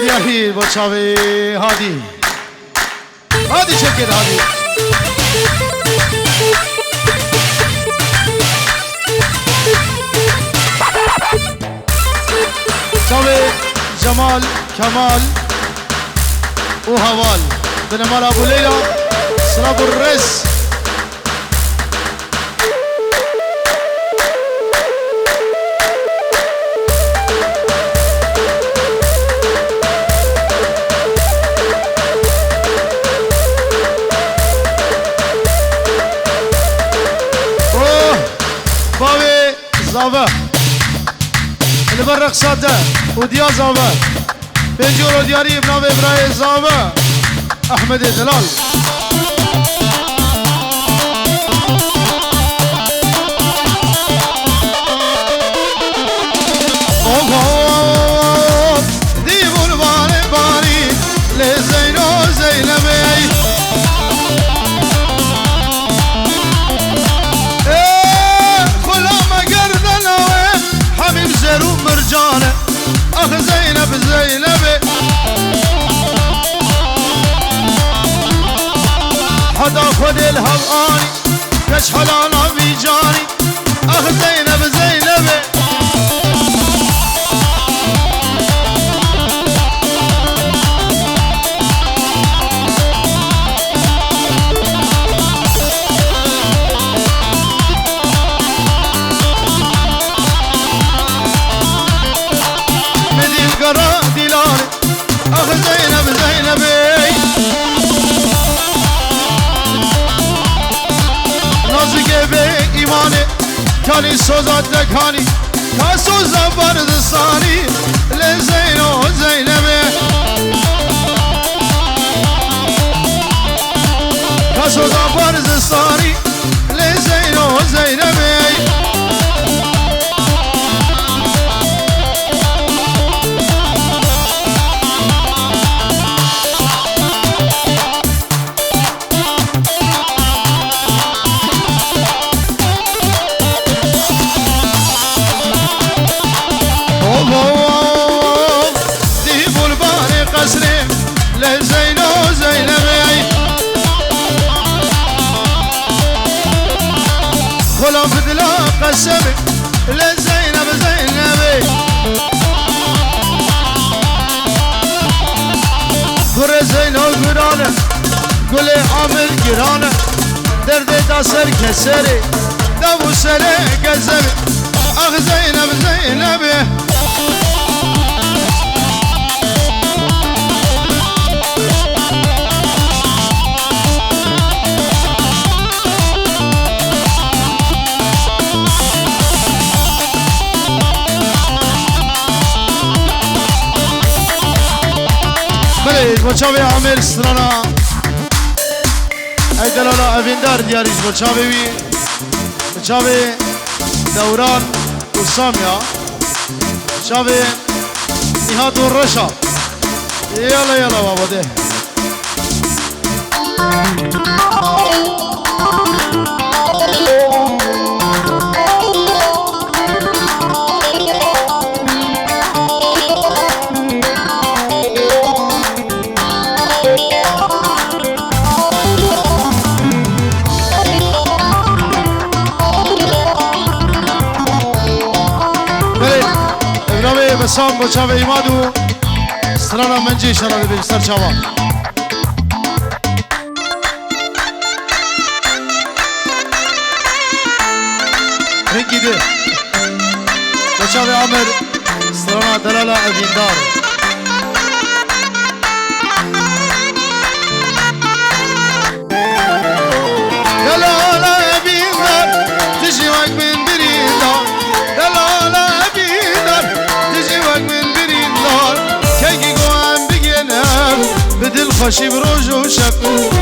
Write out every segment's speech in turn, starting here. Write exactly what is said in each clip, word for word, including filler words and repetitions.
Yahî bo çavê Hadî. Hadî çekê Hadî. Çavê Cemal, Kemal û Heval. Binemala Ebû Leyla, Sila Burres. Oh, bavê Zave. Li ber reqsa te û diya Zave. Pêncî euro diyarî bi navê birayê Zave, Ehmedê Delal. Of, of, dî bûn barê barî, lê Zeyno Zeynebê. Ê, xula me gerdena wê, Hemîm zêr û mircan e. Ax Zeyneb, Zeynebê. Heta Xwedê li hev anî, keç helana vî canî. Ax Zeyneb, Zeynebê. Min dîl gera dîlanê. Ax Zeyneb, Zeynebê. Nazikê bê îmanê. Kanî soza te kanî. Ka soza bar disanî. Lê Zeyno, Zeynebê. Ka soza bar disanî. Lê Zeyno, Zeynebê. Ov, ov, ov, dî bûn barê qesrê. Lê Zeyno, Zeynebê. Xula bi dila qesebê. Lê Zeyneb, Zeynebê. Gurê Zeyno guran e. Gulê Amir giran e. Derdê da ser keserê. Da bû serê kezebê. Ax Zeyneb, Zeynebê. Belê, ji bo çavê Amêr strana. Ey delala evîndar diyarî ji bo çavê wî. Bi çavê Dewran û Samya. Çavê Nîhat û Reşa. Yala yala baba de. Belê, ev navê Besam bo çavê Îmad û strana Mencê şana dibê ser çavan. Ringî di. Bo çavê Amer, strana Delala Evîndar. Delala Evîndar, tu jî wek min birîndar. Delala Evîndar, tu jî wek min birîndar. Kengî go em bigên hev, bi dilxweşî bi roj û şev.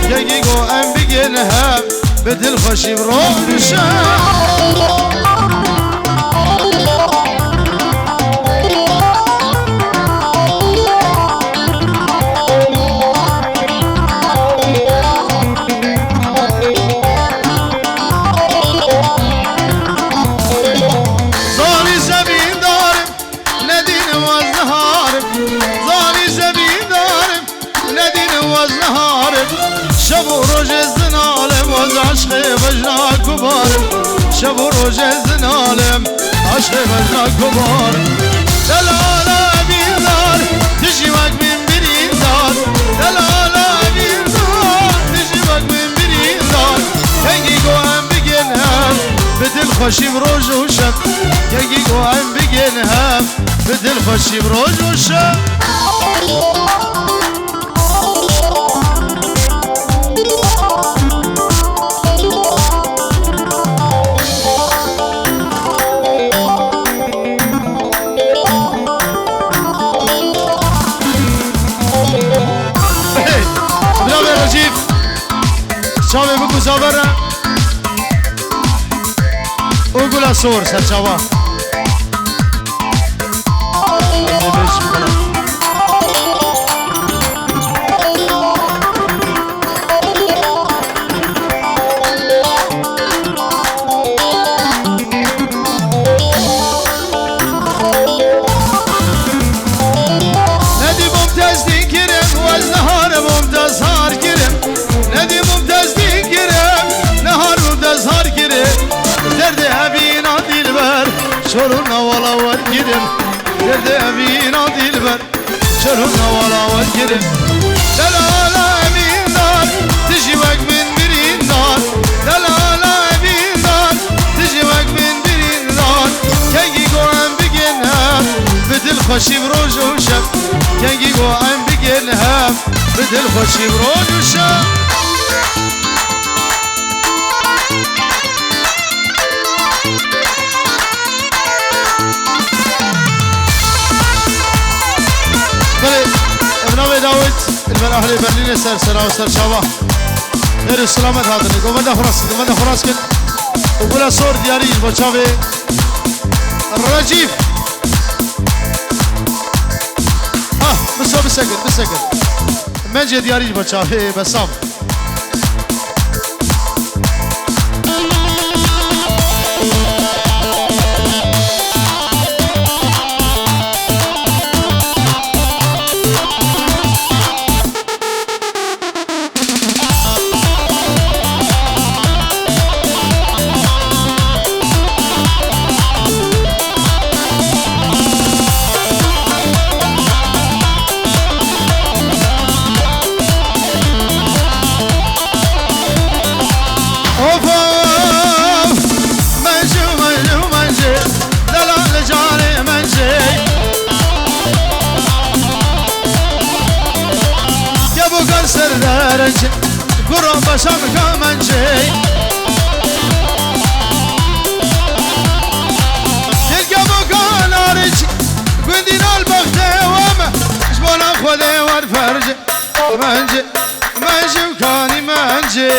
Kengî go em bigên hev, bi dilxweşî bi roj û şev. Zanî sevîndar, nedînim ez niharim. Zanî sevî Ez niharim, şev û rojê zinalim, ez aşqê vejna kubarim. Şev û rojê zinalim, aşqê vejna kubarim. Delala evîndar, tu jî wek min birîndar. Delala evîndar, tu jî wek min birîndar. Kengî go em bigên hev, bi dilxweşî bi roj û şev. Kengî go em bigên hev, bi dilxweşî bi roj û şev. Hey, Bravê Recîf, çavê biguza vere û gula sor serçava. Nedî bûm tezdî kirim, wez nehar bûm dezhar kirim. Nedî bûm tezdî kirim, nehar bûm dezhar kirim. Derdê evîna dilber, şorûna wala wer kirim. Derdê evîna dilber, şorûna wala wer kirim. Delala evîndar, tu jî wek min birîndar. Delala evîndar, tu jî wek min birîndar. Kengî go em bigên hev, bi dilxweşî bi roj û şev. Kengî go em bigên hev, bi dilxweşî bi roj û şev. Belê, ev navê Dawid, li ber ahlê Berlînê ser, sera û serçava. Xêr û selamet hatine. Govenda xwe rast, govenda xwe rast kin. Û gula sor diyarî ji bo çavê Recîf. Ah, biso, bisekir, bisekir. Mencê diyarî ji bo çavê Besam. Of, of, mencê, mencê, mencê, delal canê mencê. Kevokan ser derenc, guro başa mika mencê. Gel kevokan hariç, gundî nal bextê we me, ji bona Xwedê wer fercê. Mencê, mencê û kanî mencê.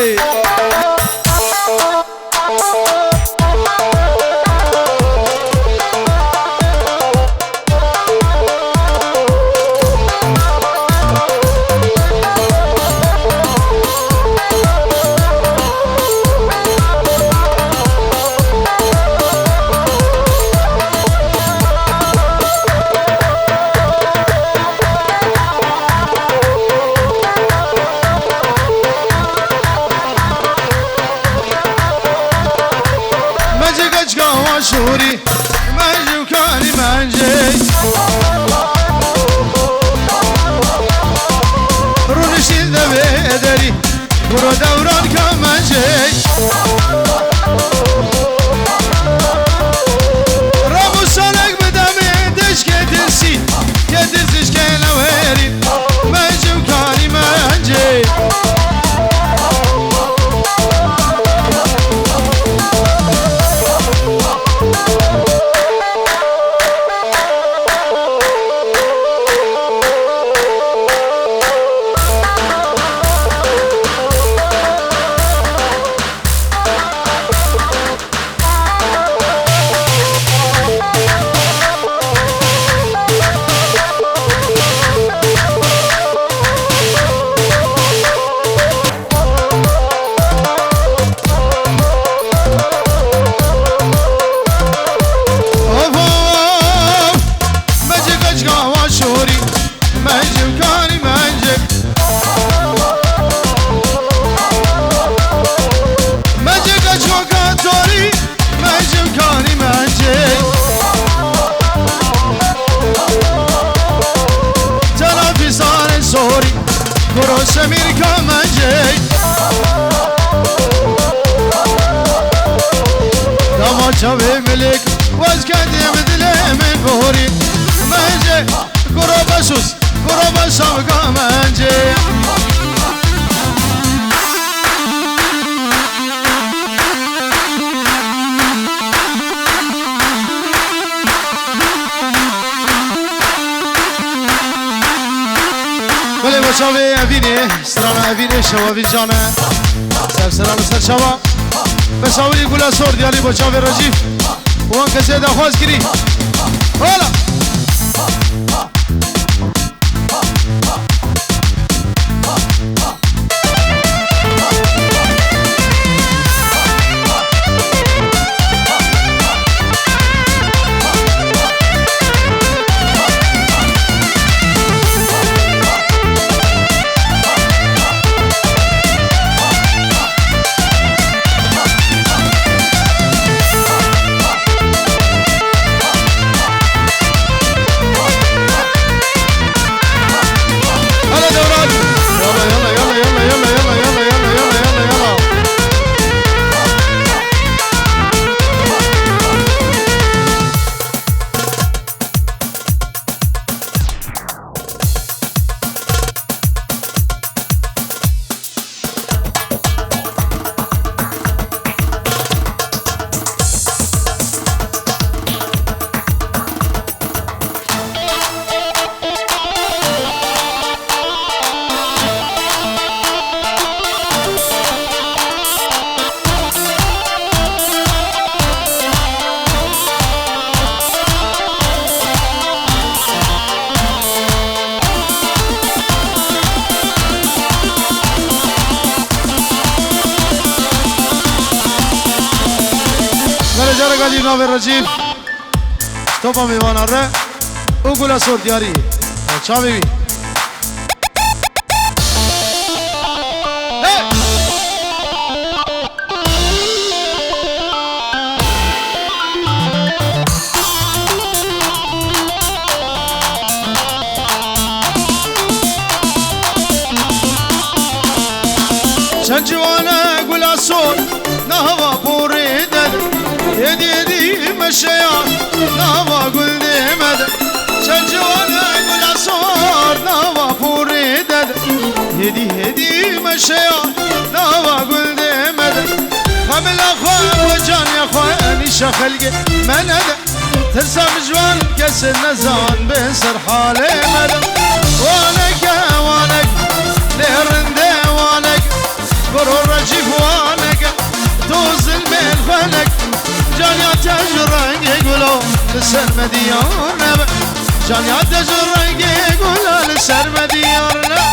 Sorî, kuro Semîr Kamencê. Dama çavê milik, wez kedê min dilê min borî. Mencê, kuro Besûs, kuro Besam Kamencê. Belê bo çavê Evînê, strana Evînê, şewa vî can e. Ser seran ser çava. Besawirî Gula Sor diyarî bo çavê Recîf. Wan kesê daxwaz kirî. Hala. Hele dewran. Yalla, yalla, yalla. Vere careka dî navê Recîf. Topa mêvana re û Gula Sor diyarî. Çavê wî. Hey! Çend ciwan e Gula Sor, nava porê de de. Hêdî hêdî meşeya, nava gul dê me de. Çend ciwan e Gula Sor, nava porê de de. Hêdî hêdî meşeya, nava gul dê me de. Xemila xwe û canê xwe nîşa xelkê me nede. Tirsa min ji wan kesê nezan, bên ser halê me de. Wanek e, wanek, lê rindê wanek, kuro Recîf wanek e, tu zilmên xwenek. Caniya te ji rengê gulo li ser me diyar nebe. Caniya te ji rengê gulo li ser me diyar nebe.